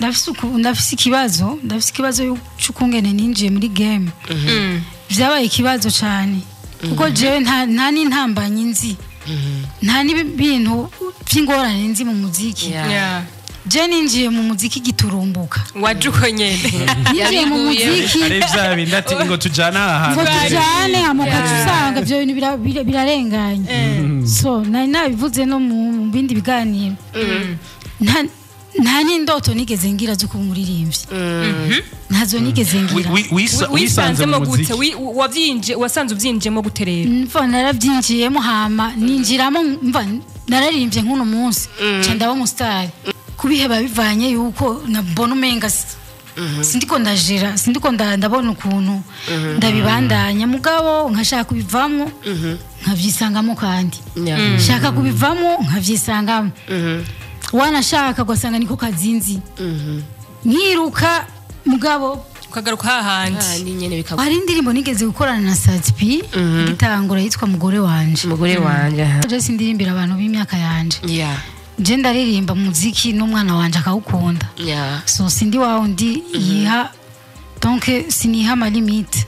Ndafise ikibazo, ndafise ikibazo c'ukungene ninjiye muri game. Vyabaye ikibazo cane kuko jewe nta n'intambanyi nzi, nta n'ibintu vy'ingorane nzi mu muziki. Je ninjiye mu muziki giturumbuka. Waje uko nyene. Ninjiye mu muziki ari vya bindi ati ngo tujane aha ngo hantu. Tujane amukaca usanga ivyo bintu birarenganye. So nari nabivuze no mu bindi biganiro, nta n'indoto nigeze ngira zo kuba umuririmbyi, ntazo nigeze ngira. Wisanze mu Wisanzemo gute? muziki? Wavyinje, wasanze uvyinjemo gute rero? Mva narabyinjiyemo, hama ninjiramo, mva nararirimbye nk'uno munsi nca ndaba umusitari. Kubiheba bivanye yuko nabona umenga sindiko ndajera, sindiko ndabona ukuntu ndabibandanya, mugabo nkashaka kubivamwo nkavyisangamo, kandi shaka kubivamo nkavyisangamo, wanashaka ugasanga niko kazinzi nkiruka, mugabo ukagaruka hahandi. Handi nyene hari indirimbo nigeze gukorana na Sat-B igitangura yitwa Mugore Wanje. Umugore wanje, aha. Je sindirimbira abantu b'imyaka yanje. Je ndaririmba muziki n'umwana wanje akawukunda. So sindi wa wundi yiha, donc siniha ama limites.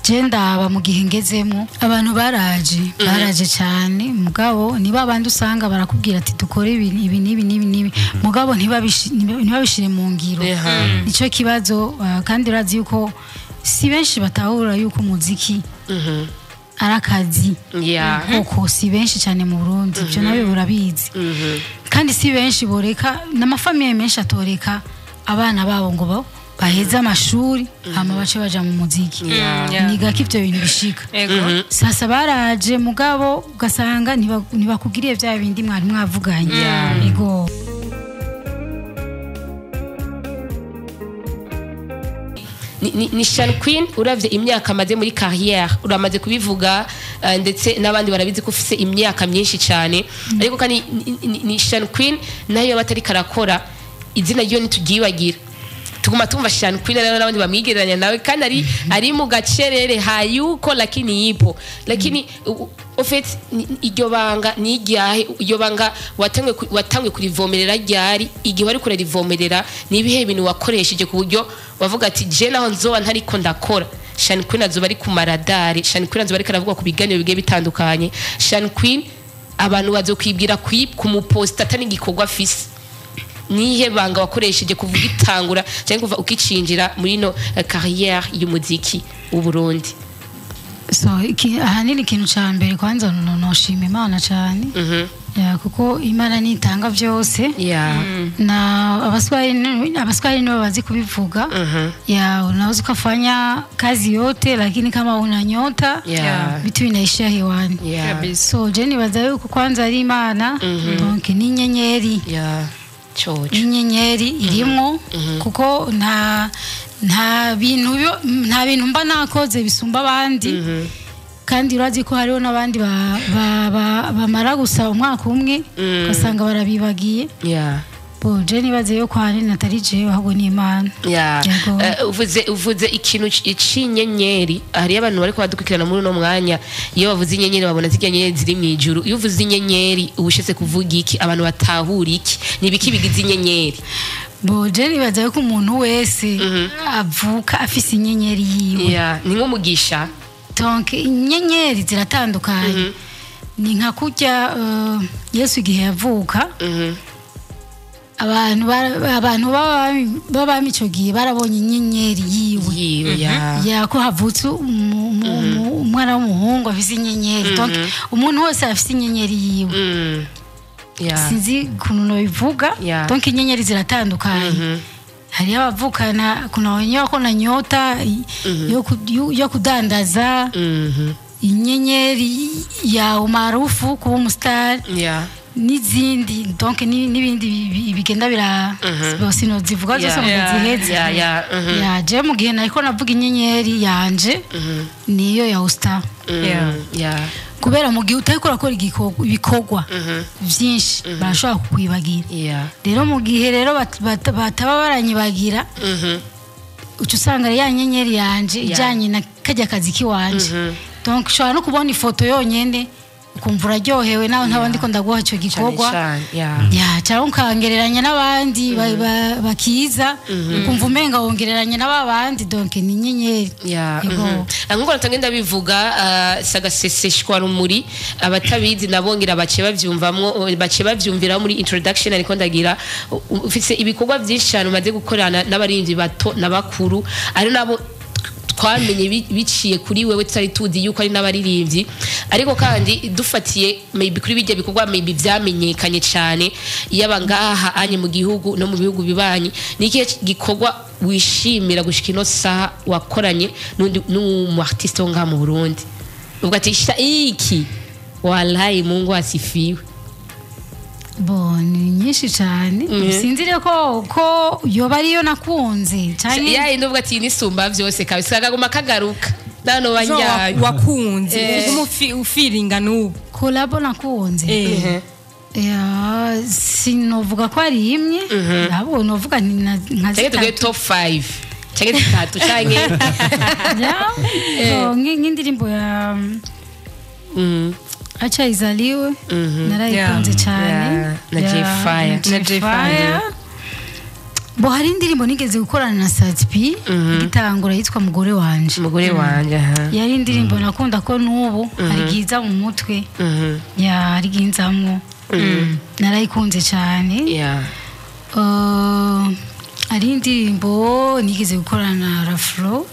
Je ndaba mu gihe ngezemo. Abantu baraje, baraje cyane, mugabo niba abandi usanga barakubwira ati dukore ibi, ibi n'ibi n'ibi n'ibi, mugabo ntibabishire mu ngiro. Nicyo kibazo. Kandi urazi yuko si benshi batahura yuko umuziki ari akazi. Koko si benshi cyane mu Burundi, ibyo nawe urabizi. Kandi si benshi boreka, n'ama familles menshi atoreka abana babo ngo baheze amashuri hama bace baja mu muziki. Ni gake ibyo bintu bishika. Sasa baraje, mugabo ugasanga ntibakugiriye bya bindi mwari mwavuganye. Ego. Ni Channy Queen, uravye imyaka amaze muri carrière, uramaze kubivuga, ndetse n'abandi barabizi ko ufise imyaka myinshi cyane, ariko kandi ni Channy Queen nayo batari karakora izina ryo ntitugyibagira, tuguma tumva Channy Queen rero n'abandi bamwigereranya nawe, kandi ari mu gacerere hayuko, lakini yipo, lakini au fait iryo banga ni iryahe? Iryo banga watanguye kurivomerera ryari? Igihe wari kurarivomerera, ni ibihe bintu wakoresheje ku buryo wavuga ati je naho nzoba ntariko ndakora, Channy Queen azoba ari ku maradari, Channy Queen azoba ariko aravuga ku biganiro bigiye bitandukanye, Channy Queen abantu bazokwibwira kumuposta atari igikorwa afise? Nihe banga wakoresheje kuvuga itangura cyangwa kuva ukicinjira muri no carrière y'umuziki w'u Burundi? So ahanini ikintu ca mbere kwanza noshima Imana cyane. Ya, kuko Imana nitanga byose. Na Abaswahili nibo bazi kubivuga. Ya, unaweza ukafanya kazi yote, lakini kama una nyota vitu vinaishia hewani. So je nibaza yuko kwanza ari Imana, donc n'inyenyeri. Coco. N'inyenyeri irimo, kuko nta bintu mba nakoze bisumba abandi. Kandi urazi ko hariho n'abandi bamara gusa umwaka umwe ugasanga barabibagiye. Bo je nibaze yuko ahanini atari jewe, ahubwo ni Imana. Yego. Uvuze ikintu c'inyenyeri. Hariyo abantu bariko badukurikirana muri uno mwanya, iyo bavuze inyenyeri babona zirya nyenyeri ziri mw'ijuru. Iyo uvuze inyenyeri uba ushetse kuvuga iki? Abantu batahura iki? Ni ibiki bigize inyenyeri? Bo je nibaza yuko umuntu wese avuka afise inyenyeri yiwe. Yeah, ni nk'umugisha. Donc inyenyeri ziratandukanye, ni nka kurya Yesu igihe yavuka, abantu b'abami ico gihe barabonye inyenyeri yiwe. Yiwe, yeah. Ya, ko havutse umwana w'umuhungu afise inyenyeri. Donc umuntu wese afise inyenyeri yiwe. Sinzi ukuntu nobivuga. Donc inyenyeri ziratandukanye. Hariyo abavukana, kuna wenyewe wako na nyota yo kudandaza, inyenyeri ya umaarufu, kuba umustar, n'izindi, donc n'ibindi bigenda bira sinozivuga zose ngo ziheze. Yeah. Ya, je mu gihe nariko navuga inyenyeri yanje niyo ya ustar. Kubera mu gihe utariko urakora ibikorwa vyinshi, barashobora kukwibagira. Rero mu gihe rero bataba baranyibagira, uca usanga ya nyenyeri yanje ijanye na kajya kazi kiwanje. Donc ushobora no kubona ifoto yonyene. Ukumva uraryohewe nawe ntaba ndiko ndaguha ico gikorwa. Cane, yeah. Ya, cyangwa ukangereranya n'abandi bakiza, ukumva umenga wongereranya n'ababandi, donc ni inyenyeri. Ya, Yego. Nkuko natangenda bivuga, sagaseseshwa rumuri, abatabizi nabongira bace bavyumvamwo, bace bavyumvira muri introduction, ariko ndagira ufise ibikorwa byinshi cyane umaze gukorana n'abarinzi bato n'abakuru, ari nabo twamenye biciye kuri wewe, tutari tuzi yuko ari n'abaririmbyi. Ariko kandi dufatiye maybe kuri bijya bikorwa maybe vyamenyekanye cyane, yaba ngaha anye mu gihugu no mu bihugu bibanyi, ni ikihe gikorwa wishimira gushika ino saha wakoranye n'undi n'umu artiste wo ngaha mu Burundi, uvuga ati: "Sha, iki wallahi Mungu asifiwe"? Bo, ni nyinshi cyane, sinzi rero ko yoba ariyo nakunze cyane. Ya indi uvuga ati: "Nisumba vyose kabisa, kaguma kagaruka nano Zo banyaye." Wakunze uguma ufiringa n'ubu. Collabo nakunze? Ya, sinovuga ko ari imwe, ahubwo novuga ni nka Canke tugiye zitatu. Top 5 canke zitatu canke Ya, so, nk'indirimbo ya Acha Izaliwe narayikunze cyane. Yeah, na Ya, J-Fire. na Na J-Fire. Bo, hari indirimbo nigeze gukorana na Sat-B igitangura, yitwa Mugore Wanje. Umugore wanje, aha. Yari indirimbo nakunda ko n'ubu hari igiza mu mutwe, ya, hari iginzamwo, narayikunze cyane. Hari indirimbo nigeze gukorana na Rafro,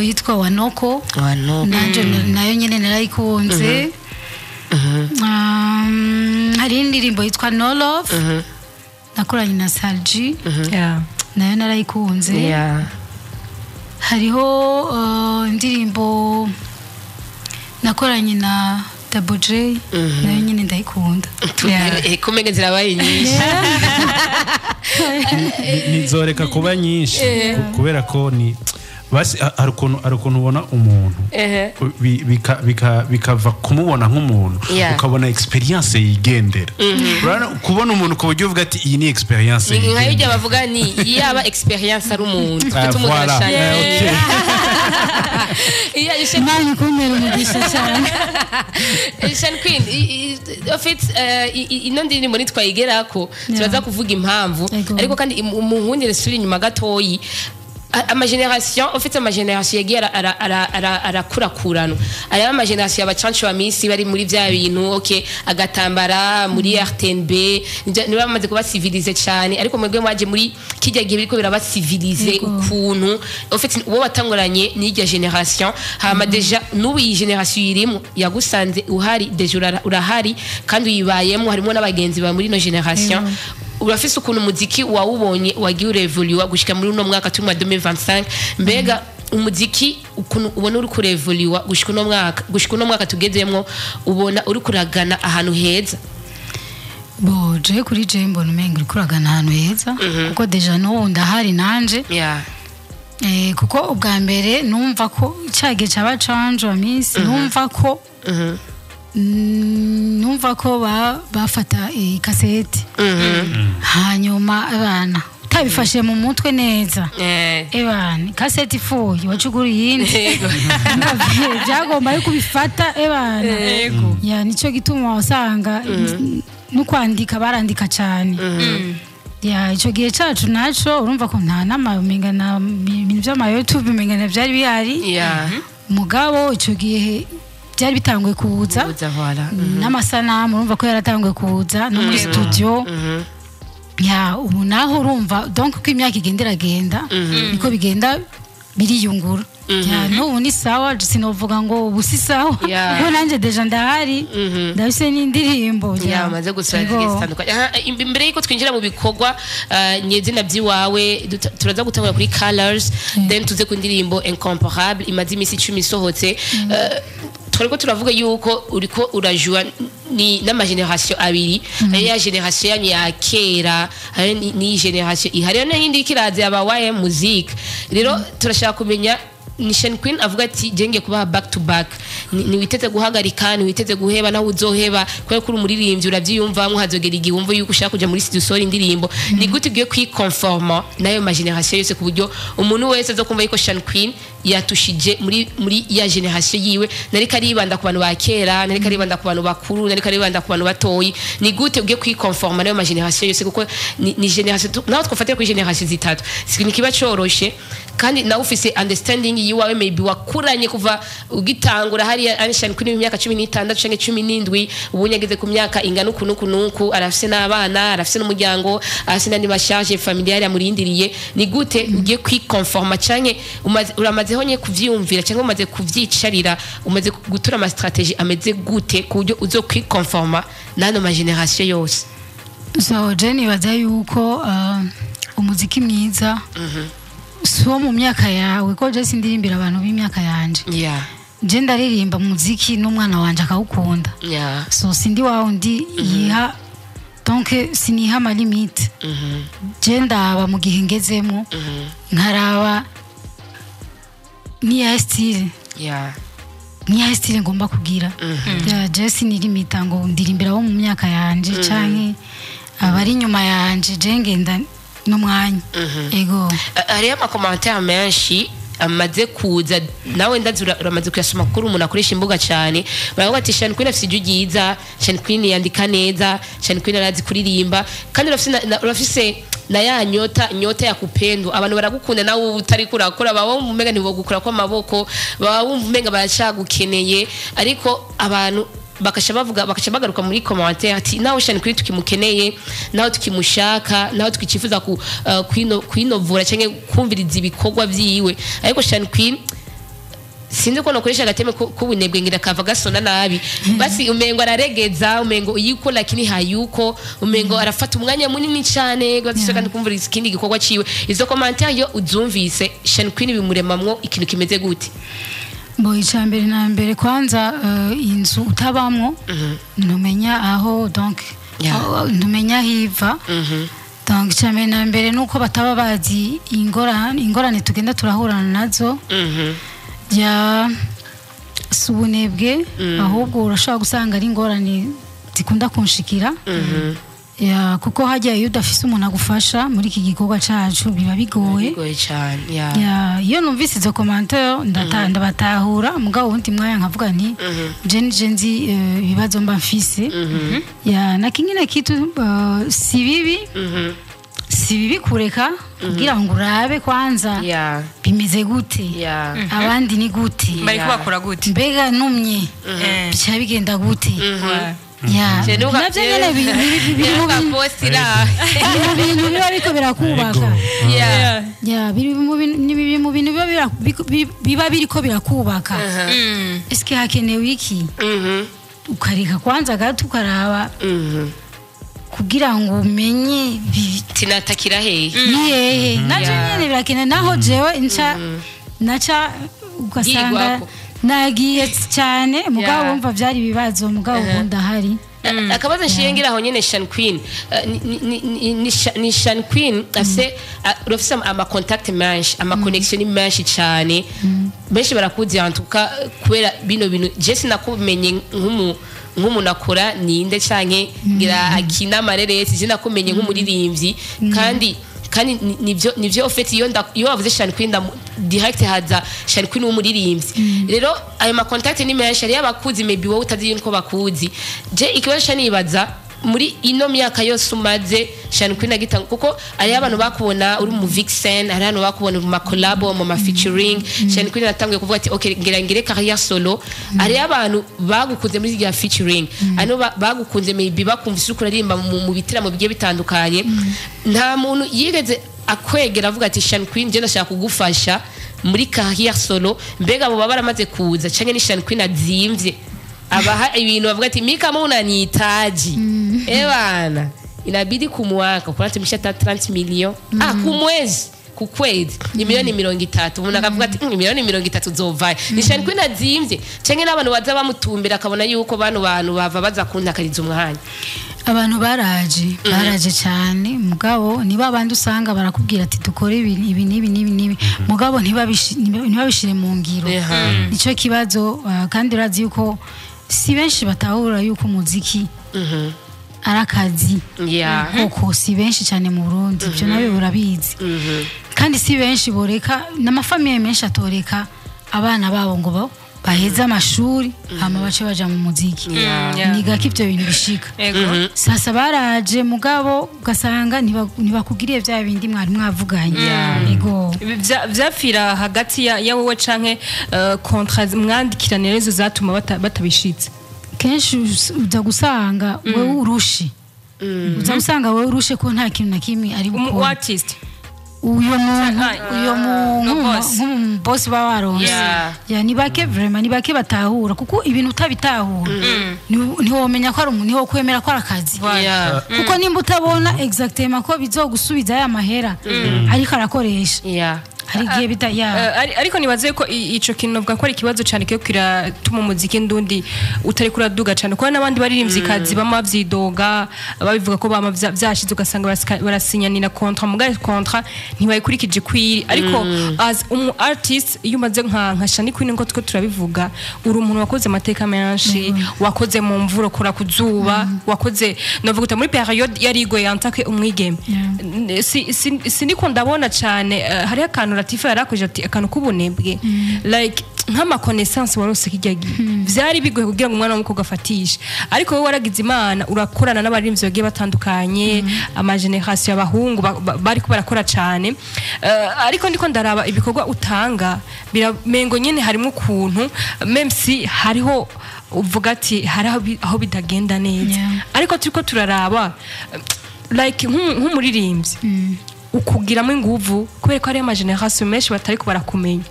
yitwa Wanoko. Wano. Nanje nayo nyene narayikunze. Hari indirimbo yitwa No Love nakoranye na Salji, nayo narayikunze. Hariho indirimbo nakoranye na Double J, nayo nyine ndayikunda. Kumenya zirabaye nyinshi. Nizoreka kuba nyinshi kubera ko ni basi hari ukuntu ubona umuntu bikava kumubona nk'umuntu, ukabona experience yigendera. Urabona, kubona umuntu ku buryo uvuga ati: "Iyi ni experience Ni nka yigendera." bijya bavuga ni yaba experience ari umuntu. Ah, ufite voilà. umugarashanya. Eh, okay. Iya, Imana ikumpera umugisha cyane. Shan Queen, en fait, ino ndirimbo nitwayigerako turaza kuvuga impamvu. Ego. Ariko kandi umuhundire suri inyuma gatoyi. Ama génération, en fait, ama génération yagiye arakurakurana. Hariho ama génération y'abacancu ba minsi bari muri vya bintu, okay, agatambara muri RTNB, niba bamaze kuba civilisé cyane, ariko mwebwe mwaje muri kijya gihe biriko biraba civilisé. Ego. Ukuntu en fait uwo watanguranye n'irya génération, hama déjà n'ubu iyi génération irimo yagusanze uhari déjà, urahari kandi uyibayemo, harimo n'abagenzi ba muri ino génération. Urafise ukuntu umuziki wawubonye wagiye urevoluwa gushika muri uno mwaka turi mu 2025. Mbega umuziki ukuntu ubona uri kurevoluwa gushika uno mwaka tugezemwo, ubona uri kuragana ahantu heza? Bo, je kuri je mbona umenga uri kuragana ahantu heza, kuko déjà n'ubu ndahari nanje. Kuko ubwa mbere numva ko cya gihe cyaba canje wa minsi, numva ko bafata ikasete, hanyuma abana utabifashe mu mutwe neza, ebana, ikasete ifuye wacugura iyindi. Byagomba yuko ubifata, ebana. Ya, nicyo gituma wasanga no kwandika barandika cyane. Ya, icyo gihe cyacu naco urumva ko nta nama, umenga na ibintu by'ama YouTube umenga na byari bihari. Mugabo icyo gihe byari bitanguye kuza. Kuza, voilà. N'amasanamu urumva ko yaratanguye kuza no muri studio. Ya, ubu naho urumva, donc uko imyaka igenda iragenda niko bigenda biriyungura. Ya, n'ubu ni sawa, sinovuga ngo ubu si sawa, kuko nanjye déjà ndahari, ndafise n'indirimbo. Ya, umaze gusura Yego. zigiye zitandukanye. Aha, imbere yuko twinjira mu bikorwa nyezina by'iwawe, turaza gutangura kuri Colors, then tuze ku ndirimbo Incomparable imaze iminsi 10 isohotse. Twariko turavuga yuko uriko urajua ni n'ama génération abiri, hari ya génération yanyu ya kera, hari n'iyi génération ihari n'iyindi ikiraza yaba YM Music. Rero turashaka kumenya Ni Channy Queen avuga ati je ngiye kubaha back to back. Ni witeze guhagarika, ni witeze guheba, naho uzoheba kubera ko uri umuririmbyi, uravyiyumvamwo, hazogera igihe wumva yuko ushaka kuja muri studio usohora indirimbo. Ni gute ugiye kwiconforma nayo ma génération yose, ku buryo umuntu wese azokumva yuko Channy Queen yatushije muri ya génération yiwe, nariko aribanda ku bantu ba kera, nariko aribanda ku bantu bakuru, nariko aribanda ku bantu batoyi? Ni gute ugiye kwiconforma nayo ma génération yose? Kuko ni génération naho twafatira kuri génération zitatu, si kiba coroshe. Kandi nawe ufise understanding yiwawe, maybe wakuranye kuva ugitangura hariya Channy Queen imyaka 16 canke 17, ubu yageze ku myaka ingana uku nuku nuku, arafise n'abana, arafise n'umuryango, arafise n'andi ma charges familiales amurindiriye. Ni gute ugiye kwiconforma, canke uramazeho nye kuvyiyumvira, canke umaze kuvyicarira, umaze gutura ama stratégie ameze gute ku buryo uzokwiconforma n'ano ma génération yose? So je nibaza yuko umuziki mwiza si uwo mu myaka yawe, ko je sindirimbira abantu b'imyaka yanje. Je ndaririmba muziki n'umwana wanje akawukunda. So sindi wa wundi yiha, donc siniha ama limites. Je ndaba mu gihe ngezemo, nkaraba niya style, niya style ngomba kugira. Ya, je sinilimita ngo ndirimbira abo mu myaka yanje canke abari inyuma yanje. Je ngenda n'umwanya, ego. Hariyo ama commentaires menshi amaze kuza, nawe ndazi uramaze kuyasoma kuri umuntu akoresha imbuga cyane. Baravuga ati Channy Queen afise ijwi ryiza, Channy Queen yandika neza, Channy Queen arazi kuririmba, kandi urafise na ya nyota ya kupendwa. Abantu baragukunda nawe uba utari kurakora, baba bumva umenga ntibogukura ko amaboko, baba bumva umenga baracagukeneye. Ariko abantu bakasha bavuga, bakasha bagaruka muri commentaire ati nawe Channy Queen tukimukeneye, nawe tukimushaka, nawe tukifuza ku kwinovura cyangwa kumviriza ibikorwa vyiwe. Ariko Channy Queen, sinzi ko nokoresha agateme k'ubunebwe, ngira kava gasona nabi, basi umengo araregeza, umengo yuko lakini hayuko, umengo arafata umwanya munini cyane gose kandi kumviriza ikindi gikorwa ciwe. Izo commentaire yo uzumvise, Channy Queen bimuremamwo ikintu kimeze gute? Bo, icambere na mbere kwanza, inzu utabamwo ntumenya aho, donc ntumenya aho iva. Donc icambere na mbere nuko bataba bazi ingorane tugenda turahurana nazo. Ya, si ubunebwe, ahubwo urashobora gusanga ari ingorane zikunda kunshikira. Ya, kuko hajya iyo udafise umuntu agufasha muri iki gikorwa cacu biba bigoye. Bigoye cyane, ya. Ya, iyo numvise izo commentaire ndabatahura, mugabo wundi mwanya nkavuga nti je nije nzi ibibazo mba mfise. Ya, na kingine kitu, si bibi, si bibi kureka kugira ngo urabe kwanza bimeze gute, abandi ni gute, bari kubakora gute, mbega numye bica bigenda gute. Ya, navyo nyene biri mu bintu Postira. Biri mu bintu biba biriko birakubaka. Ya, biri mu bintu, ni biri mu bintu biba biriko birakubaka. Eske hakenewe iki? Ukareka kwanza gato ukaraba kugira ngo umenye Tinatakira hehe? Ni hehe navyo nyene birakenewe. Naho jewe nca naca ugasanga Yigwako. nagiye cyane, mugabo wumva byari ibibazo, mugabo ubu ndahari. Akabazo nshiye ngira aho nyene, Channy Queen, ni Channy Queen afise, urafise ama contact menshi, ama connection ni menshi cyane, benshi barakuzi. En tout cas, kubera bino bintu, je sinakumenye nk'umuntu akora ninde canke ngira akina amareresi, je nakumenye nk'umuririmbyi. Kandi nivyo au fait, iyo wavuze Channy Queen, direct haza Channy Queen w'umuririmbyi. Rero ayo ma contact ni menshi, hariyo abakuzi maybe wowe utazi yuko bakuzi. Je ikibazo ca nibaza, muri ino myaka yose umaze Channy Queen agitanga, kuko hariyo abantu bakubona uri mu vixen, hariyo abantu bakubona mu ma collabo, mu ma featuring, Channy Queen atanguye kuvuga ati okay, ngira ngire carrière solo, hariyo abantu bagukunze muri ya featuring, hano bagukunze maybe bakumvise uriko uririmba mu bitaramo bigiye bitandukanye. Nta muntu yigeze akwegera avuga ati Channy Queen, je ndashaka kugufasha muri carrière solo? Mbega abo baba baramaze kuza, canke ni Channy Queen azimvye abaha ibintu bavuga ati mi kama unanihitaji, eh bana, inabidi kumwaka kunatumisha hata 30 million, ku mwezi, ku kwezi ni miliyoni 30, umuntu akavuga ati miliyoni 30 zovaye?" Ni Channy Queen azimvye, canke n'abantu baza bamutumbera akabona yuko bano bantu bava baza kuntakariza umwanya? Abantu baraje cyane, mugabo niba abandi usanga barakubwira ati dukore ibi ibi n'ibi n'ibi n'ibi, mugabo ntibabishire mu ngiro. Nicyo kibazo. Kandi urazi yuko si benshi batahura yuko umuziki ari akazi. Koko si benshi cyane mu Burundi, ibyo nawe urabizi. Kandi si benshi boreka, n'amafamiye menshi atoreka abana babo ngo baheze amashuri hama bace baja mu muziki. Ni gake ibyo bintu bishika. Sasa baraje, mugabo ugasanga ntibakugiriye bya bindi mwari mwavuganye. Ego. Vyapfira hagati ya wowe canke contrat mwandikiranira izo zatuma batabishitse? Kenshi uza gusanga wewe urushe, uza gusanga wewe urushe ko nta kintu na kimwe ari gukora. Artist Uyo muntu, uyo no boss. Nk'umubosi baba waronse. Ya, ni bake vraiment, ni bake batahura, kuko ibintu utabitahura ntiwomenya ko ari umuntu, ntiwokwemera ko ari akazi. Kuko nimba utabona exactement ko bizogusubiza ya mahera ariko arakoresha, hari igihe bita ya. Ariko nibaze ko ico kintu novuga ko ari ikibazo cane kiyo kiratuma umuziki ndundi utari kuraduga cane, kuko n'abandi baririmvyikazi bama bavyidoga, babivuga ko bama vyashize ugasanga barasinyanira contrat, mugabo contrat ntibayikurikije kwiri. Ariko as umu artist, iyo umaze nka Channy Queen, ngo two turabivuga, uri umuntu wakoze amateka menshi, wakoze mu mvura, ukora ku zuba, wakoze novuga uta muri période yari igoye antake umwigeme. Siniko ndabona cane, hariho akantu Latifa yarakoje ati akantu k'ubunebwe, like nk'ama connaissance warose kijya gihe vyari bigoye kugira ngo umwana w'umukobwa afatishe, ariko wowe waragize Imana urakorana n'abaririmbyi bagiye batandukanye, ama génération y'abahungu bariko barakora cane. Ariko ndiko ndaraba ibikorwa utanga, biramengo nyene harimo ukuntu, même si hariho uvuga ati hari aho bitagenda neza. Ariko turiko turaraba like nk'umuririmbyi ukugiramo inguvu, kubera ko hariyo ama génération menshi batariko barakumenya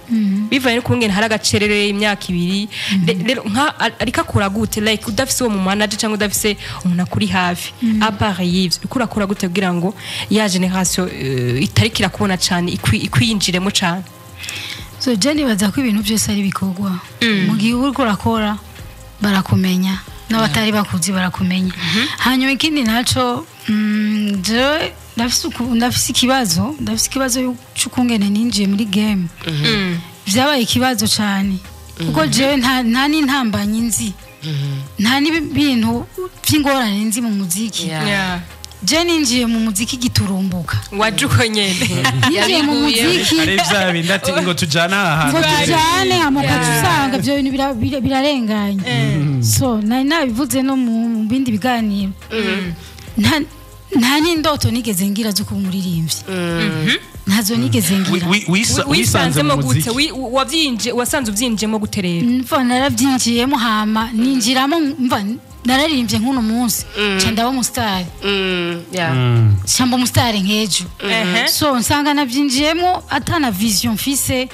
bivanye n'ukungene hari agacerere imyaka 2. Rero nka ariko akora gute, like udafise uwo mu manager cyangwa udafise umuntu akuri hafi, à part y'ivyo uriko urakora gute kugira ngo ya génération itariko irakubona cane ikwinjiremo cane? So je nibaza ko ibintu byose ari ibikorwa. Mu gihe uriko urakora barakumenya, n'abatari bakuzi barakumenya. Hanyuma ikindi naco, jewe ndafise ikibazo c'ukungene ninjiye muri game. Vyabaye ikibazo cane, kuko jewe nta n'intambanyi nzi, nta n'ibintu vy'ingorane nzi mu muziki. Je ninjiye mu muziki giturumbuka. Waje uko nyene. Ninjiye mu muziki Ari vya bindi ati ngo tujane aha ngo hantu. Tujane, hama ugaca usanga ibyo bintu birarenganye. So nari nabivuze no mu bindi biganiro, nta n'indoto nigeze ngira zo kuba umuririmbyi, ntazo nigeze ngira. Wisanze mu Wisanzemo gute? muziki? Wavyinje, wasanze uvyinjemo gute rero? Mva narabyinjiyemo, hama ninjiramo, mva nararirimbye nk'uno munsi nca ndaba umusitari, nca mba umusitari nk'ejo. So nsanga nabyinjiyemo atana vision mfise,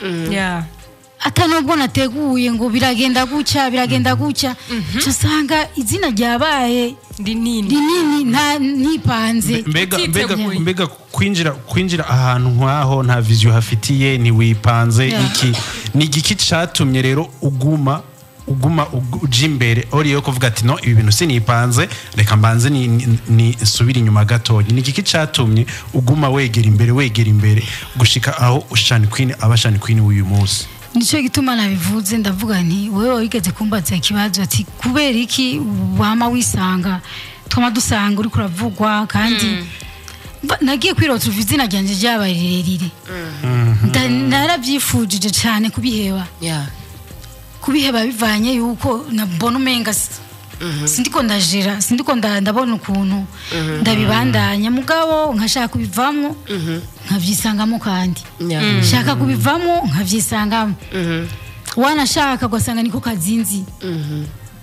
ata nubwo nateguye ngo biragenda gutya, biragenda gutya, nca nsanga izina ryabaye rinini, rinini nta ntipanze. Mbega mbega Utiteguye. Mbega kwinjira ahantu nk'aho nta vision hafitiye, ntiwipanze, iki ni igiki catumye rero uguma uja imbere ori yo kuvuga ati no, ibi bintu sinipanze, reka mbanze ni nsubire inyuma gatoya? Ni igiki catumye uguma wegera imbere, wegera imbere, gushika aho Channy Queen aba Channy Queen w'uyu munsi? Nicyo gituma nabivuze, ndavuga nti wowe wigeze kumbaza ikibazo ati kubera iki wama wisanga, twama dusanga uriko uravugwa, kandi nagiye kwirota izina ryanjye ryabaye rirerire. Narabyifujije cyane kubiheba, kubiheba bivanye yuko nabona umenga sindiko ndajira, sindiko ndabona ukuntu ndabibandanya, mugabo nkashaka kubivamwo nkavyisangamo, kandi shaka kubivamo nkavyisangamo, wanashaka ugasanga niko kazinzi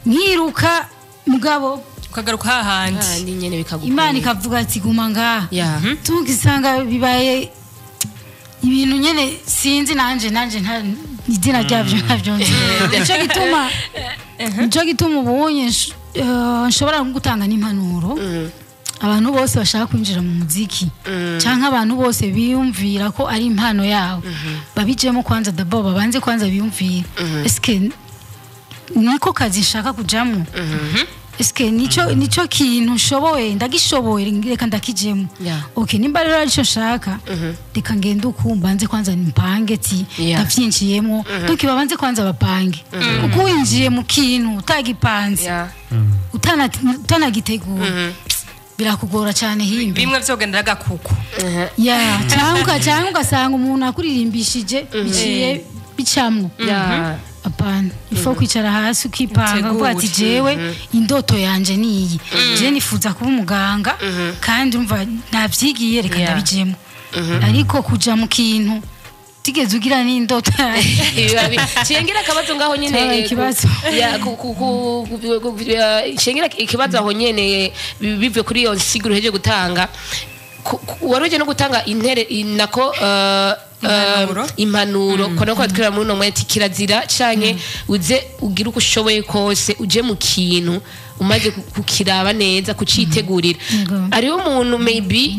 nkiruka, mugabo ukagaruka hahandi. Hahandi nyene bikagukwira. Imana ikavuga ati guma ngaha. Tukisanga bibaye ibintu nyene sinzi nanje nta izina ryavyo ntabyo nzi. Nico gituma ubunye nshobora gutanga n'impanuro abantu bose bashaka kwinjira mu muziki, canke abantu bose biyumvira ko ari impano yabo, babijemo kwanza d'abord, babanze kwanza biyumvira: eske niko kazi nshaka kujamo? Eske nico kintu nshoboye, ndagishoboye, reka ndakijemo. Okay, nimba rero arico nshaka, reka ngende uku, mbanze kwanza mpange ti ndavyinjiyemo. Donc babanze kwanza bapange, kuko winjiye mu kintu utagipanze, utanagitegura, birakugora cyane himbe. Bimwe vyogenderaga kuko ya cyangwa ugasanga umuntu akuririmbishije biciye bicamwo. Apana, ifo kwicara hasi ukipanga, uvuga ati jewe indoto yanje niyi, je nifuza kuba umuganga kandi urumva navyigiye, reka ndabijemo. Ariko kuja mu kintu tigeze ugira n'indoto. Ciyengera akabazo ngaho nyene. Ikibazo. Ya, ciyengera ikibazo aho nyene, bivuye kuri iyo nsiguro uhejeje gutanga, waroje no gutanga intere nako Impanuro. Impanuro kono ko twira muri no mweti kirazira canke uze ugira uko ushoboye kose uje mu kintu umaze kukiraba neza, kucitegurira. Ariho umuntu maybe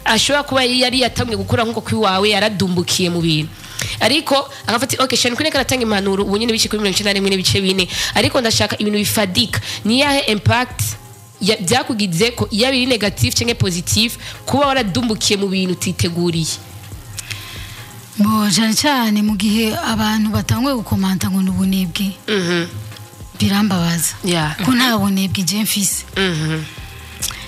ashobora kuba yari yatangiye gukora nkuko kwiwawe, yaradumbukiye mu bintu, ariko agafata, okay, Chany Queen karatanga impanuro ubu nyene bice kuri 91.4, ariko ndashaka ibintu bifadika. Ni yahe impact byakugize ko, yaba iri négatif canke positif, kuba waradumbukiye mu bintu utiteguriye? Bo cyane cyane mu gihe abantu batanguye gukomanta ngo ni ubunebwe, birambabaza ko nta bunebwe je mfise.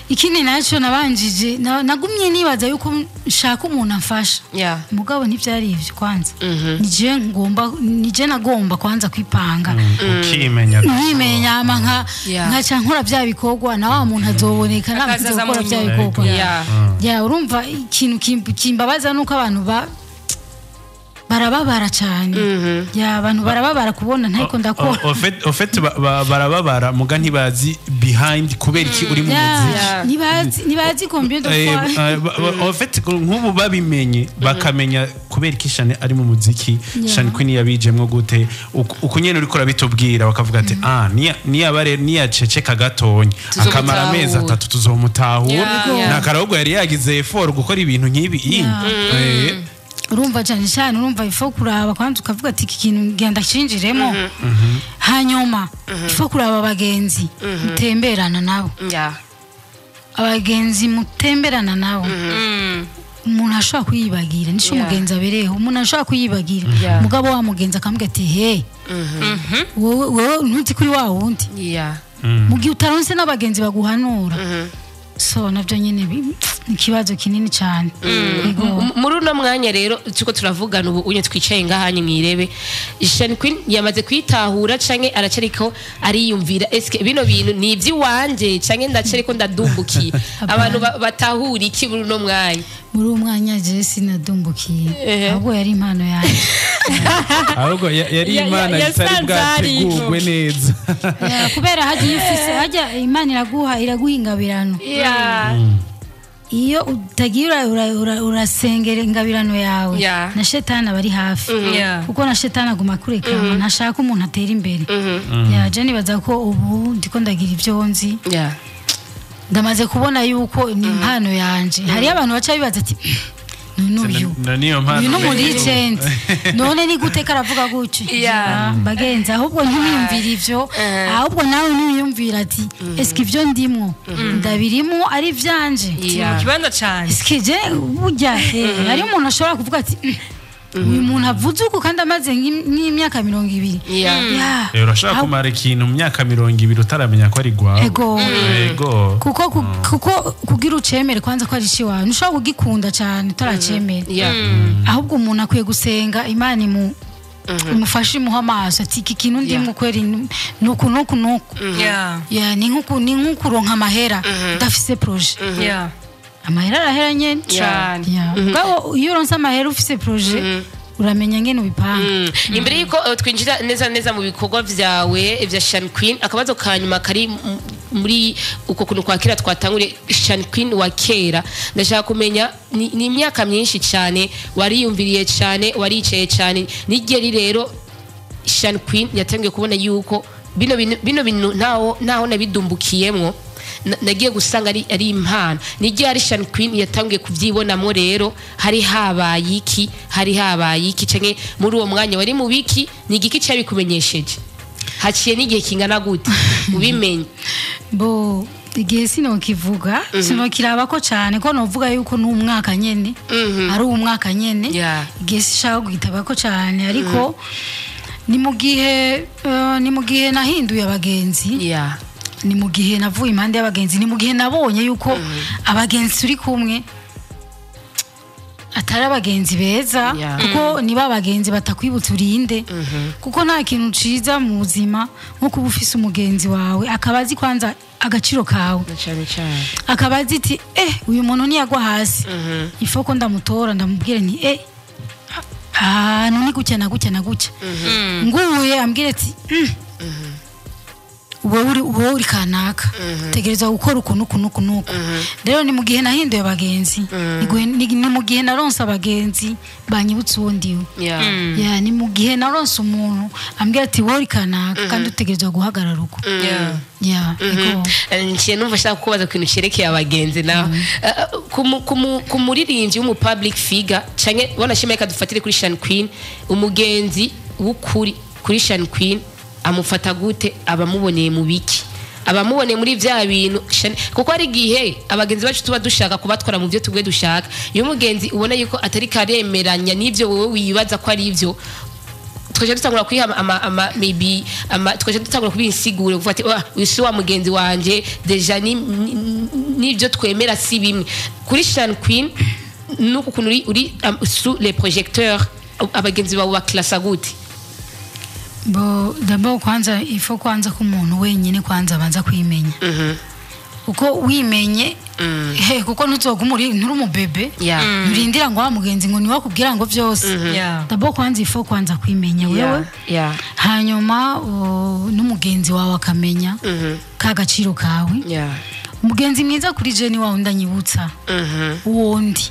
Ikindi nacyo, nabanjije nagumye nibaza yuko nshaka umuntu amfasha, mugabo ntibyari ivyo. Kwanza nije ngomba, nije nagomba kwanza kwipanga, ukimenya. Nkimenya, hama nka nkaca nkora bya bikorwa, na wa muntu azoboneka namaze Akazaza mu gukora bya nyuma. bikorwa. Ya, urumva ikintu kimbabaza nuko abantu barababara cyane. Ya, abantu barababara kubona ntariko ndakora. Au fait barababara muga ntibazi behind kubera iki uri mu muziki. Ntibazi combien de fois. Au fait nk'ubu babimenye, bakamenya kubera iki Chany ari mu muziki, Chany Queen yabijemwo gute, uku nyene uriko urabitubwira, bakavuga ati ah, niyaba rero niyaceceka gatonya akamara amezi 3 tuzomutahura. Nta karahubwo yari yagize effort gukora ibintu nk'ibi. Urumva cyane cyane, urumva ifo kuraba kwanza ukavuga ati iki kintu ngenda cinjiremo, hanyuma ifo kuraba abagenzi mutemberana nabo. Abagenzi mutemberana nabo, umuntu ashobora kuyibagira nico umugenzi abereyeho. Umuntu ashobora kuyibagira, mugabo wa mugenzi akamubwira ati hey, wowe ntuzi kuri wa wundi. Mu gihe utaronse n'abagenzi baguhanura, so nabyo nyine ni ikibazo kinini cyane. Yego. Muri uno mwanya rero tuko turavugana ubu unye twicaye ngahanye mwirebe, Chany Queen yamaze kwitahura canke aracariko ariyumvira, eske bino bintu ni ivy'iwanje canke ndacariko ndadumbukiye? Abantu batahura iki muri uno mwanya? Muri uwo mwanya je sinadumbukiye, ahubwo yari impano yanjye. Ahubwo yari imana itari Yasanze ari bwategurwe neza. Ya, kubera hajya iyo ufise, hajya Imana iraguha ingabirano. Iyo utagiye urasengera ingabirano yawe, na shetani aba ari hafi, kuko na shetani aguma kurekama, ntashaka umuntu atera imbere. Ya, je nibaza ko ubu ndiko ndagira ibyo nzi, ndamaze kubona yuko ni impano yanje. Hariyo abantu baca bibaza ati none uyu Na niyo mpano uyu ni umu legend, none ni gute karavuga gutyo? Bagenzi, ahubwo ntiwiyumvire ivyo, ahubwo nawe ntiwiyumvira ati eske ivyo ndimwo ndabirimo ari ivyanje? Mu kibanza cyane. Eske je burya hari umuntu ashobora kuvuga ati uyu muntu avuze uku kandi amaze nk'imyaka 20?" Ya. Urashobora kumara ikintu mu myaka 20 utaramenya ko ari gwawe. Ego. Ego. Kuko kugira ucemere kwanza ko ari iwawe, ntushobora kugikunda cyane utaracemera. Ahubwo umuntu akwiye gusenga Imana imufashe, imuha amaso ati iki kintu ndimo kweri nuku nuku nuku. Ya, ni nkukuronka amahera udafise projet. Amahera arahera nyene. Cane. Ya, mugabo iyo uronse amahera ufise projet, uramenya ngene ubipanga. Imbere yuko twinjira neza neza mu bikorwa vyawe vya Chany Queen, akabazo ka nyuma kari muri uko kuntu kwa kera twatanguriye, Chany Queen wa kera, ndashaka kumenya ni imyaka myinshi cyane wariyumviriye cyane, waricaye cyane, nigeri rero Chany Queen yatangiye kubona yuko bino bintu ntaho nabidumbukiyemwo, nagiye gusanga ari impano, n'igihe ari Chany Queen yatangiye kuvyibonamwo rero, hari habaye iki? Hari habaye iki canke muri uwo mwanya wari mu biki? Ni igiki cyabikumenyesheje? Haciye n'igihe kingana gute ubimenye? Bo, igihe sinokivuga, sinokiraba ko cyane, ko novuga yuko n'umwaka nyene ari umwaka nyene. Igihe sishaka kugitaba ko cyane, ariko ni mu gihe ni mu gihe nahinduye abagenzi. Ni mu gihe navuye impande y'abagenzi, ni mu gihe nabonye yuko abagenzi turi kumwe atari abagenzi beza, kuko niba abagenzi batakwibutsa urinde, kuko nta kintu ciza mu buzima nko kuba ufise umugenzi wawe akaba azi kwanza agaciro kawe, Na cane cane. akaba azi ati uyu muntu niyagwa hasi, ifoko ndamutora ndamubwire nti ahantu ni gutya na gutya na gutya, nguye ambwire ati wowe uri kanaka, tegereza gukora uku nuku nuku nuku. Rero ni mu gihe nahinduye abagenzi, ni mu gihe naronse abagenzi banyibutsa uwo ndiwe. Ya, ni mu gihe naronse umuntu ambwira ati wowe uri kanaka kandi utegerezwa guhagarara uko. Ya, ego. Nciye numva nshaka kubaza ku kintu cerekeye abagenzi nawe. Ku muririmbyi w'umu public figure canke bona shima, reka dufatire kuri Shan Queen, umugenzi w'ukuri kuri Shan Queen amufata gute? Abamuboneye mu biki? Abamuboneye muri vya bintu kuko hari igihe abagenzi bacu tuba dushaka kubatwara mu byo tubwe dushaka. Iyo umugenzi ubona yuko atari karemeranya n'ivyo wowe wibaza ko ari ivyo, twaje dutangura kwiha ama maybe ama twaje dutangura kubiha insiguro, kuvuga ati: "Oh, uyu si wa mugenzi wanje, déjà ni n'ibyo twemera si bimwe." Kuri Shan Queen, nuko ukuntu uri sous les projecteurs, abagenzi bawe baklasa gute? Bo, d'abord kwanza il faut kwanza ko umuntu wenyine kwanza abanza kwimenya, kuko wimenye kuko ntuzoguma uri nturi umubebe, nturindira ngo wa mugenzi ngo niwe akubwira ngo byose. D'abord kwanza il faut kwanza kwimenya wewe, hanyuma n'umugenzi wawe akamenya ka gaciro kawe. Umugenzi mwiza kuri je ni wa wundi anyibutsa uwo ndi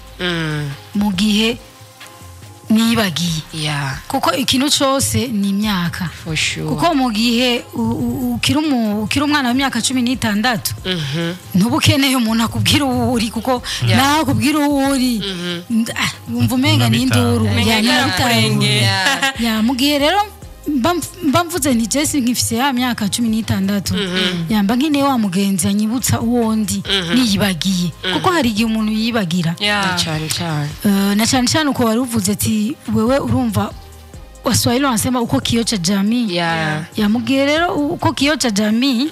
mu gihe nibagiye, kuko ikintu cyose ni imyaka. For sure. Kuko mu gihe ukiri umwana w'imyaka 16, ntuba ukeneye umuntu akubwira uwo uri, kuko nawe akubwira uwo uri, wumva umenga ni induru. Umenga Ya, ni yarakurengeye. Ya, mu gihe rero mba mvuze nti jesi nkifise ya myaka 16, yamba nkeneye wa mugenzi anyibutsa uwo ndi niyibagiye, kuko hari igihe umuntu yibagira. Cyane cyane. Na cyane cyane uko wari uvuze ati wewe urumva Waswahili wanasema uko kioo cha jamii. Ya, mu gihe rero uko kioo cha jamii,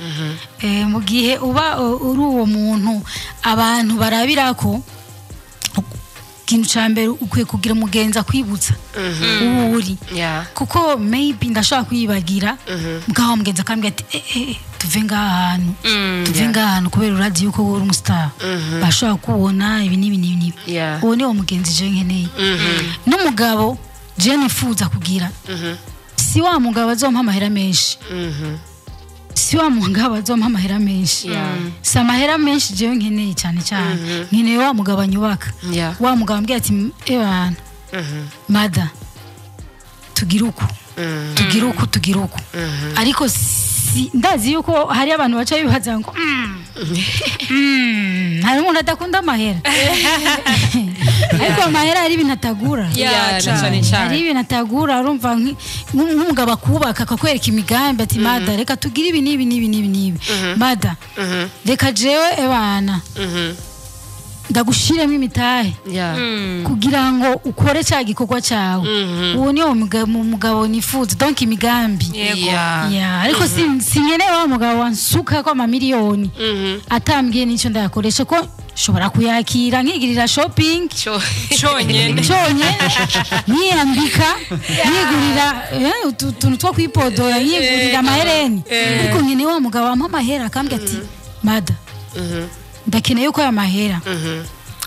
mu gihe uba uri uwo muntu abantu barabirako, ikintu ca mbere ukwiye kugira umugenzi akwibutsa uwo uri, kuko maybe ndashobora kwibagira, mugabo mugenzi akambwira ati tuve ngaha hantu, tuve ngaha hantu, kubera urazi yuko wowe uri umustar, bashobora kubona ibi n'ibi n'ibi n'ibi. Uwo ni wo mugenzi je nkeneye. N'umugabo je nifuza kugira, si wa mugabo azompa amahera menshi, si wa mugabo azompa amahera menshi, si amahera menshi jewe nkeneye cyane cyane. Nkeneye wa mugabo anyubaka, wa mugabo ambwira ati: "Ebana mada, tugira uku, tugira uku, tugira uku." Ariko si ndazi yuko hari abantu baca bibaza ngo hari umuntu adakunda amahera, ariko amahera hari ibintu atagura. Yeah, na cane. cyane Hari cyane. ibintu atagura. Urumva nk'umugabo akubaka, akakwereka imigambi ati: "Mada, reka tugire ibi n'ibi n'ibi n'ibi n'ibi. Mada, reka jewe ebana ndagushiremo imitahe kugira ngo ukore cya gikorwa cyawe." Uwo niwo mugabo nifuza, donc imigambi. Yego. Ya, ariko sinkeneye wa mugabo wansuka ko amamiliyoni atambwiye n'icyo ndayakoresha, ko nshobora kuyakira nkigirira shopping Conyene. cyonyine, nkiyambika, nkigurira utuntu two kwipodora, nkigurira amahereni. Ariko nkeneye wa mugabo wampa amahera akambwira ati: "Mada, ndakeneye ko aya mahera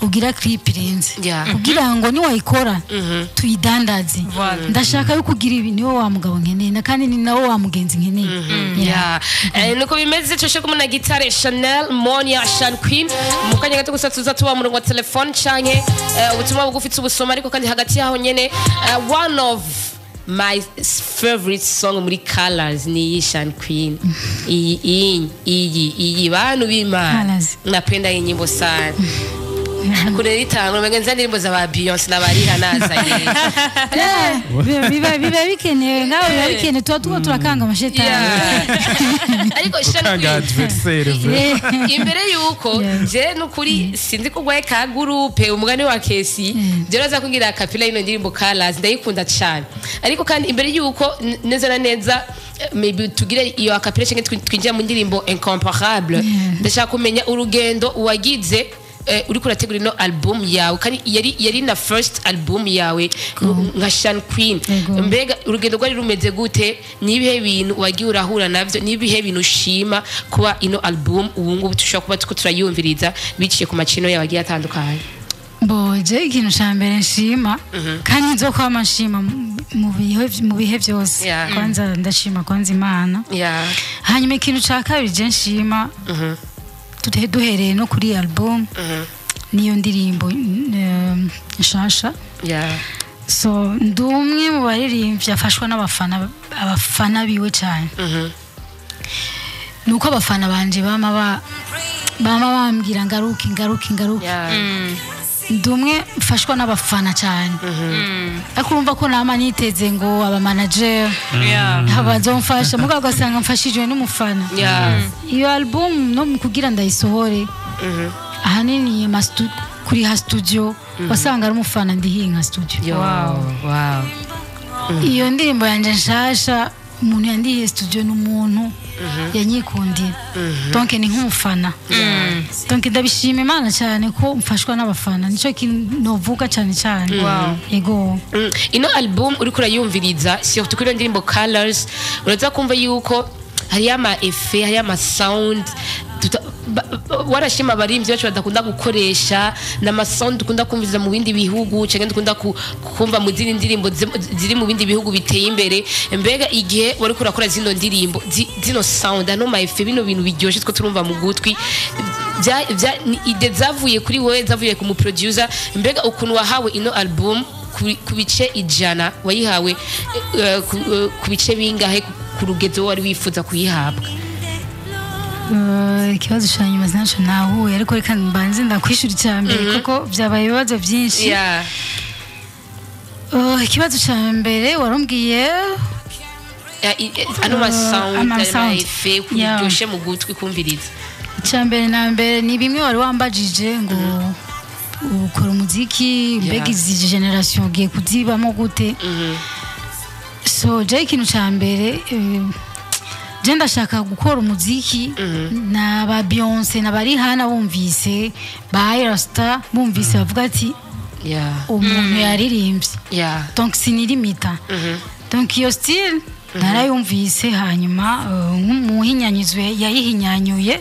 ugira clip irenze kugira ngo niwayikora tuyidandaze. Voilà. Ndashaka yuko ugira ibi." Niwe wa mugabo nkeneye, na kandi ni nawe wa mugenzi nkeneye. Yeah. Nuko bimeze. Cyo kumwe na Gitare Chanel Monia Shan Queen, mu kanya gato gusa tuza tuba murongo wa telefone canke ubutumwa bugufi tubusoma. Ariko kandi hagati yaho nyene, one of my favorite song muri Colors ni iyi Shan Queen, iyi iyi iyi iyi, bantu b'Imana. Colors. Napenda iyi nyimbo sana. Kurera itangura umenga nza ndirimbo za ba Beyonce na ba Rihanna nazanye. Biba bikenewe ngaho, biba bikenewe, tuba tuba turakanga amashetani. Ariko Sean Gukanga Queen, adversaire. Imbere yuko je nukuri sinzi ko gwaye ka groupe umugani wa Kesi, je raza kugira kapila ino ndirimbo Colors, ndayikunda cyane. Ariko kandi imbere yuko neza na neza maybe tugire iyo akapela cyangwa twinjira mu ndirimbo Incomparable, ndashaka kumenya urugendo wagize uriko urategura ino album yawe, kandi yari na first album yawe nka Shan Queen. Yego. Mbega urugendo rwari rumeze gute? Nibihe bintu wagiye urahura navyo? Nibihe bintu ushima kuba ino album ubu ngubu dushobora kuba turiko turayumviriza biciye ku macino yawe agiye atandukanye? Bon, je ikintu ca mbere nshima kandi nzokwama nshima mu bihe byose, kwanza ndashima kwanza Imana. Hanyuma ikintu ca kabiri je nshima, duhereye no kuri album niyo ndirimbo nshasha, so ndi umwe mu baririmbyi afashwa n'abafana, abafana biwe cyane. Nuko abafana banje bama bambwira ngaruke, ngaruke, ngaruke. Ndi umwe mfashwa n'abafana cyane, ariko urumva ko nama niteze ngo aba manager bazomfasha, mugabo ugasanga mfashijwe n'umufana. Iyo album no mu kugira ndayisohore, ahanini kuriha studio wasanga ari umufana ndihiye nka studio. Yo, wow. Iyo ndirimbo yanjye nshasha, umuntu yandihiye studio ni umuntu yanyikundira, donc ni nk'umufana. Donc ndabishima Imana cyane ko mfashwa n'abafana, nicyo kintu novuga cyane cyane. Ego. Ino album uriko urayumviriza, surtout kuri iyo ndirimbo Colors, uraza kumva yuko hariyo ama effet, hariyo ama sound warashima abarimvyi bacu badakunda gukoresha, n'ama sound dukunda kumviriza mu bindi bihugu canke dukunda kumva mu zindi ndirimbo ziri mu bindi bihugu biteye imbere. Mbega igihe wariko urakora zino ndirimbo, zino sound, ano ma effet, bino bintu biryoshe two turumva mu gutwi, ni idée zavuye kuri wowe, zavuye ku mu producer? Mbega ukuntu wahawe ino album ku bice 100, wayihawe ku bice bingahe ku rugezo wari wifuza kuyihabwa? Ikibazo cya nyuma sinaco nahuye, ariko reka mbanze ndakwishura icya mbere kuko byabaye ibibazo byinshi. Ikibazo cya mbere warumbwiye? Ano ma sound, ama ano ma sound. effet kuryoshe mu gutwi kumviriza. Icya mbere na mbere ni bimwe wari wambajije ngo ukora umuziki, mbega izi generation ugiye kuzibamo gute? So je ikintu cya mbere, je ndashaka gukora umuziki na ba Beyonce na ba Rihanna bumvise, ba Ayra Starr bumvise, bavuga ati umuntu yaririmbye. Donc sinirimita. Donc iyo style narayumvise, hanyuma nk'umuhinyanyuzi yayihinyanyuye,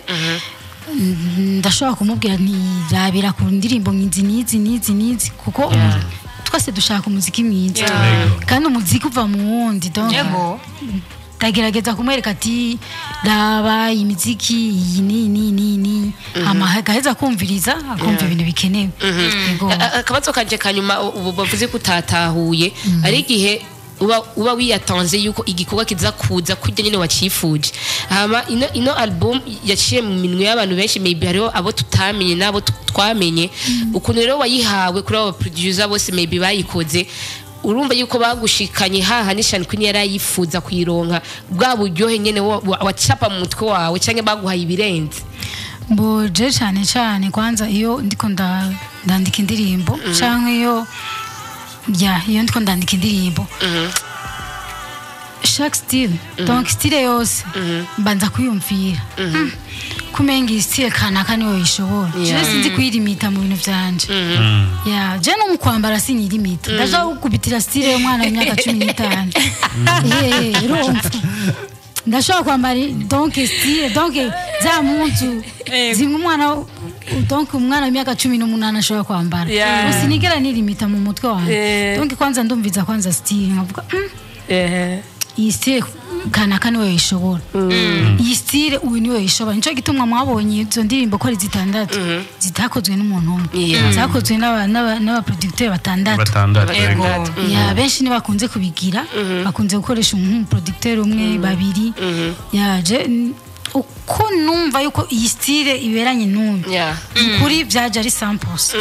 ndashobora kumubwira nti rabira ku ndirimbo n'izi n'izi n'izi n'izi, kuko twese dushaka umuziki mwiza kandi umuziki uva mu wundi. Donc ndagerageza kumwereka ati raba imiziki iyi ni ni ni ni, hama agaheza kumviriza, akumva ibintu bikenewe. Yego. Akabazo kanje kanyuma, ubu bavuze ko utatahuye, ari igihe uba wiyatanze yuko igikorwa kiza kuza kurya nyine wacifuje, hama ino album yaciye mu minwe y'abantu benshi, maybe hariho abo tutamenye n'abo twamenye. Ukuntu rero wayihawe kuri abo producer bose maybe bayikoze, urumva yuko bagushikanye haha ni Shan Queen yari ayifuza kuyironka, bwa buryohe nyene wacapa mu mutwe wawe, canke baguhaye ibirenze? Bon, je cyane cyane kwanza iyo ndiko ndandika indirimbo, canke iyo ya iyo ndiko ndandika indirimbo, chaque style, donc style yose mbanza kuyumvira. Kumenga iyi style kanaka niyo yishobora. Je sinzi kuyirimita mu bintu vyanje. Ya, je no mu kwambara sinirimita, ndaja gukubitira style y'umwana w'imyaka 15. Urumva ndashobora kwambara donc style, donc za muntu zimwe umwana, donc umwana w'imyaka 18 ashobora kwambara. Sinigera nirimita mu mutwe wanjye. Donc kwanza ndumviza kwanza style, nkavuga iyi style kanaka niwe yishobora, iyi style uyu niwe yishobora. Nico gituma mwabonye izo ndirimbo ko ari zitandatu zitakozwe n'umuntu umwe, zakozwe n'abaproducteur batandatu. Batandatu. Yego. Ya, benshi ntibakunze kubigira, bakunze gukoresha nk'umuproducteur umwe, babiri. Ya, je Uko numva yuko iyi style iberanye n'uyu, kuri byaje ari 100%.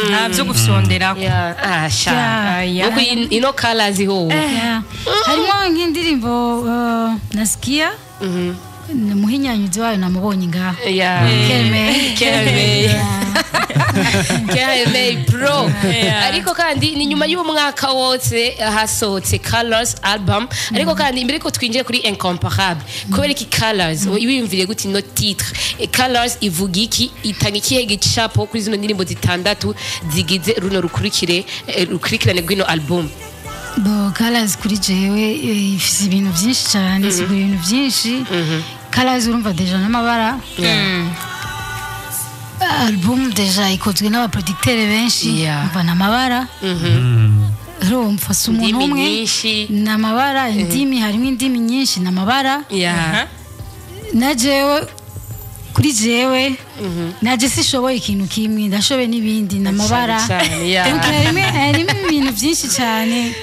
Nta byo gufyonderako. Yeah. Ah, sha. Yeah. Nuko ino colors ho. Yeah. Harimo nk'indirimbo nasikia, muhinyanyuzi wayo namubonye ngaha. Kerme. Kerme. Kerme Pro. Ariko kandi ni nyuma y'umwaka wose hasohotse Colors album. Ariko kandi imbere ko twinjiye kuri Incomparable, kubera iki Colors? Wiyumviriye gute ino titre? Colors ivuga iki? Itanga ikihe gicapo kuri zino ndirimbo zitandatu zigize runo rukurikirane rw'ino album? Bo, Colors kuri jewe ifise ibintu byinshi cyane, isigura ibintu byinshi. Colors urumva déjà n'amabara. Album déjà ikozwe n'abaproducteur benshi. Umva n'amabara, urumva si umuntu Indimi umwe. nyinshi. N'amabara, indimi, harimo indimi nyinshi n'amabara. Na jewe, kuri jewe naje sishoboye ikintu kimwe, ndashoboye n'ibindi n'amabara. Cyane, yeah. Donc harimo ibintu byinshi cyane.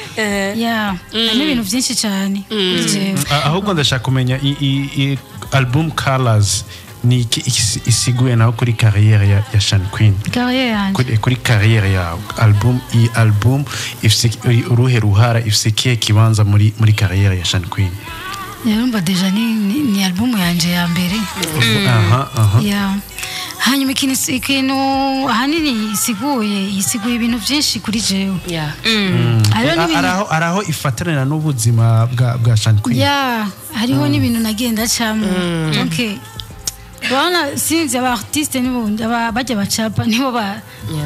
Yeah, harimo ibintu byinshi cyane kuri jewe. Ahubwo ndashaka kumenya album Colors ni iki isiguye naho kuri carrière ya Channy Queen? Carrière yanjye? Kuri carrière yawe, album, iyi album ifise uruhe ruhara, ifise ikihe kibanza muri carrière ya Channy Queen? Yarumva déjà ni album yanje ya mbere. aha aha Yeah. Hanyuma ikintu ahanini isiguye ibintu byinshi kuri jewe. Hariho n'ibintu Araho ifatanira n'ubuzima bwa Channy Queen. Ya, hariho n'ibintu nagenda camo. Donc urabona, sinzi, aba artiste nibo bajya bacapa, nibo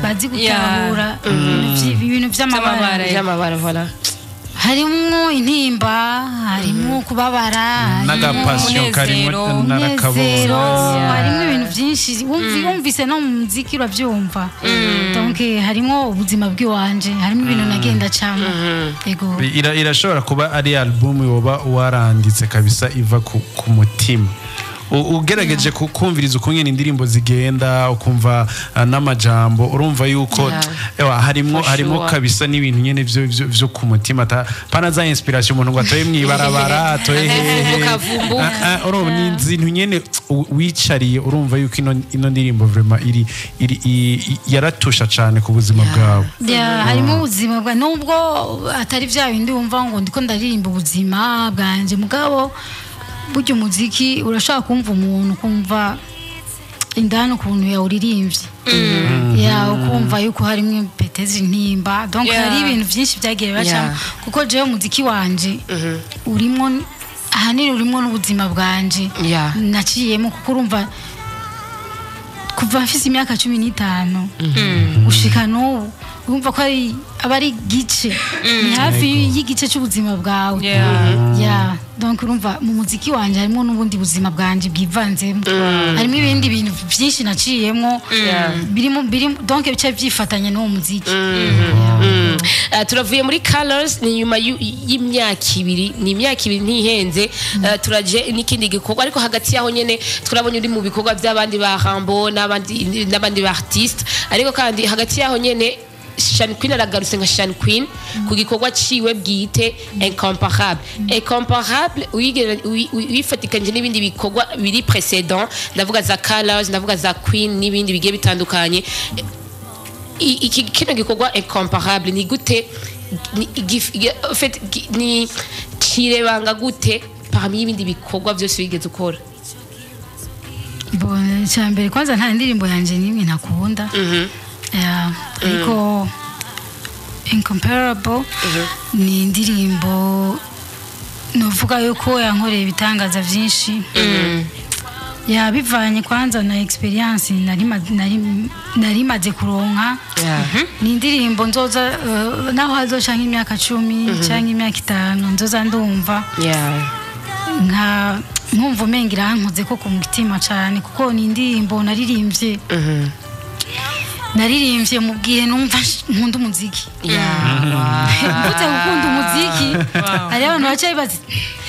bazi gutahura ibintu by'amabara. By'amabara. By'amabara, voilà. Harimwo intimba, harimwo kubabara, harimwo N'agapassion karimo. Umunezero. Narakabonye. umunezero, harimo ibintu byinshi. Wumvise no mu muziki urabyumva. Donc harimo ubuzima bw'iwanje, harimo ibintu nagenda camo, yego. Irashobora kuba ari album woba waranditse kabisa iva ku mutima. Ugerageje kumviriza ukungene indirimbo zigenda, ukumva n'amajambo, urumva yuko ewa, harimwo For harimo sure. kabisa n'ibintu nyene vyo ku mutima, pana za inspiration umuntu ngo atoye mwibarabara, atoye hehe. Avumbuka, vumbuka. Urumva ni izintu nyene wicariye, urumva yuko ino ndirimbo vraiment iri yaratusha cane ku buzima bwawe. Yeah, harimo ubuzima bwa, nubwo atari bya bindi wumva ngo ndiko ndaririmba ubuzima bwanje, mugabo burya umuziki urashaka kumva umuntu, kumva indani ukuntu yawuririmbye, ya, ukumva yuko harimo peut-être intimba. Donc hari ibintu byinshi byagiye bacamo, kuko jewe umuziki wanje urimo, ahanini urimo n'ubuzima bwanje naciyemo, kuko urumva kuva mfise imyaka 15 gushika n'ubu, urumva ko ari aba ari igice, ni hafi y'igice cy'ubuzima bwawe. Yeah. Donc urumva mu muziki wanje harimo n'ubundi buzima bwanje bwivanzemo, harimo ibindi bintu byinshi naciyemo birimo, donc bice byifatanya n'uwo muziki. Yeah. Turavuye muri Colors, ni nyuma y'imyaka 2, ni imyaka 2 ntihenze. Turaje n'ikindi gikorwa, ariko hagati yaho nyene turabonye uri mu bikorwa by'abandi ba Rambo n'abandi ba artiste. Ariko kandi hagati yaho nyene Channy Queen aragarutse nka Channy Queen ku gikorwa ciwe bwite Incomparable. Incomparable uyifatikanyije n'ibindi bikorwa biri précédent, ndavuga za Colors, ndavuga za Queen n'ibindi bigiye bitandukanye. Iki kino gikorwa Incomparable ni gute, en fait, ni cirebanga gute parmi ibindi bikorwa byose wigeze ukora? Bon, icya mbere kwanza, nta ndirimbo yanjye n'imwe ntakunda. Yeah, ariko Incomparable ni indirimbo nuvuga yuko yankoreye ibitangaza byinshi. Ya, bivanye kwanza na experience nari maze kuronka. Ni indirimbo nzoza, naho hazoca nk'imyaka 10 cyangwa imyaka 5, nzoza ndumva nka nkumva umenga irankoze ko ku mutima cyane, kuko ni indirimbo naririmbye mu gihe numva nkunda umuziki. Mvuze gukunda umuziki, hari abantu baca bibaza: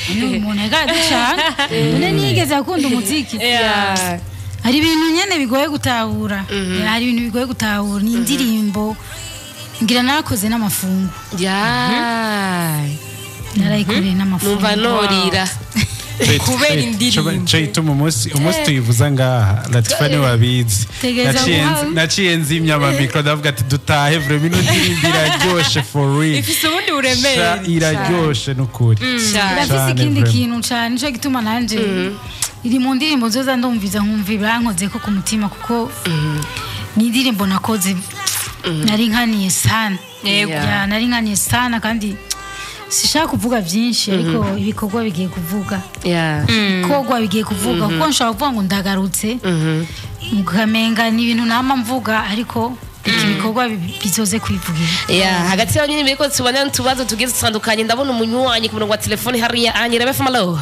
"None uyu muntu ariko none ntiyigeze akunda umuziki?" Hari ibintu nyene bigoye gutahura, hari ibintu bigoye gutahura. Ni indirimbo ngira narakoze n'amafungo, narayikoreye n'amafungo. Numva norira. Kubera indirimbo. Cyo ituma umunsi tuyivuza ngaha Latifa ni wabizi. Naciye nzimya ama micro ndavuga ati dutahe vraiment ino ndirimbo iraryoshe for real. Ifise ubundi buremere. Iraryoshe nukuri. Irafise ikindi kintu cyane nico gituma nanje iri mu ndirimbo nzoza ndumviza nkumva irankoze ko ku mutima kuko ni indirimbo nakoze nari nkaniye sana. Yego nari nkaniye sana kandi sishaka kuvuga byinshi ariko ibikorwa bigiye kuvuga. Ibikorwa bigiye kuvuga kuko nshaka kuvuga ngo ndagarutse mukamenga ni ibintu nama mvuga ariko ibikorwa bizoze kwivugira. Hagati y'abanyene biriko tubana n'utubazo tugiye dutandukanye ndabona umunywanyi ku murongo wa telefone hariya anyira BFM. Allo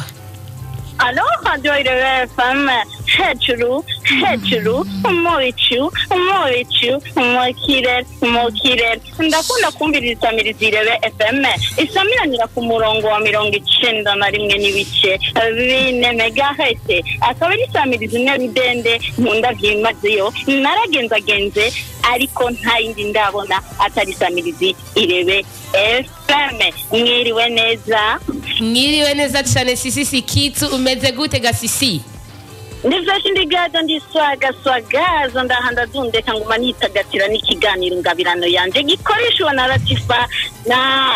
Allo Radio Irebe FM hejuru hejuru mu bicu mu kirere ndakunda kumviriza isamiriza Irebe FM isamiranira ku murongo wa 91.4 megahertz akaba ari isamiriza imwe rudende nkunda byimazeyo naragenzagenze ariko nta yindi ndabona atari isamiriza Irebe FM. Mwiriwe neza. Mwiriwe neza cyane Sisi Kitu, umeze gute ga Sisi? Ndivyo ndigaza ndiswaga swagaza ndahanda zundeka nguma nitagatira n'ikiganiro ngabirano yanje gikoreshwa na Latifa na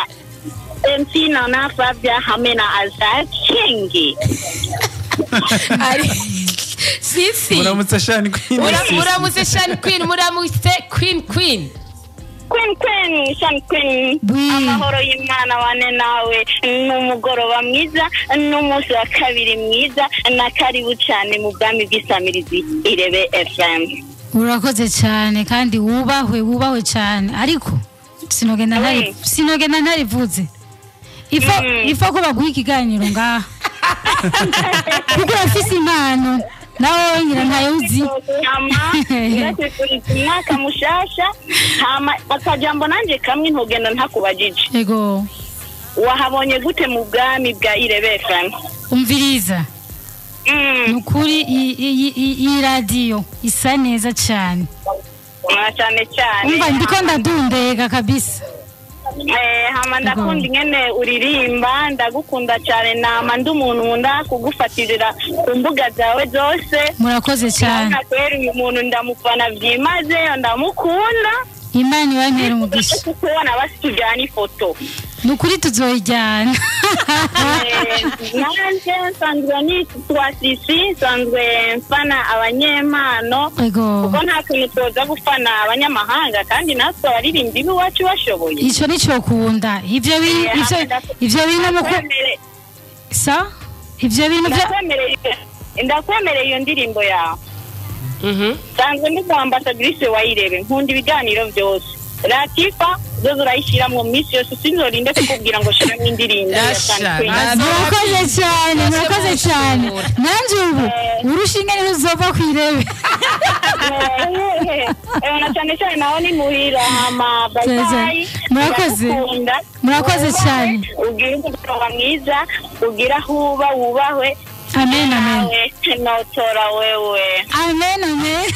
MC na Fabia hamwe na Azar King. Ari Sisi. Muramutse Shani Queen. Muramutse Shani Queen, muramutse Queen Queen. Queen Queen Shani Queen. Amahoro y'Imana wane nawe n'umugoroba mwiza n'umunsi wa kabiri mwiza na karibu cyane mu bwami bw'isamirizi Irebe FM. Urakoze cyane kandi wubahwe cyane ariko sinogenda ntarivuze. Ifo ko baguha ikiganiro ngaha. Kuko urafise impano. Nawe ngira ntayo uzi. Mwaka mushasha hama akajambo nanje kamwe ntogenda ntakubajije. Yego. Wahabonye gute mu bwami bwa Irebe FM? Umviriza. Nukuri iyi radio isa neza cyane. Cyane cyane. Umva ndiko ndadundega kabisa. Hama ndakunda ingene uririmba ndagukunda cyane nama ndi umuntu nkunda kugufatirira ku mbuga zawe zose. Murakoze cyane. Kweri uyu muntu ndamufana byimazeyo ndamukunda. Imana ibampere umugisha. Kubona basitujyana ifoto. Nukuri tuzoyijyana. Nanje nsanzwe nitwa Sisi nsanzwe mfana abanyempano kuko nta kuntu twoza gufana abanyamahanga kandi natwe abaririmbyi b'iwacu bashoboye. Ico nico kunda ivyo bintu sa ivyo bintu ndakwemereye iyo ndirimbo yawe. Nsanzwe ndi ambassadrice wa Irebe nkunda ibiganiro byose. Latifa zozo urayishira mu minsi yose sinzorinde kukubwira ngo shiramo indirimbo ya Shani. Murakoze cyane, murakoze cyane. Nanje ubu urushinge ntiruzova ku Irebe. Na cyane cyane naho ni muhira hama bye bye. Murakoze. Murakoze cyane. Ugira umugoroba mwiza, ugira aho uba wubahwe. Amen amen. Notora wewe. Amen amen.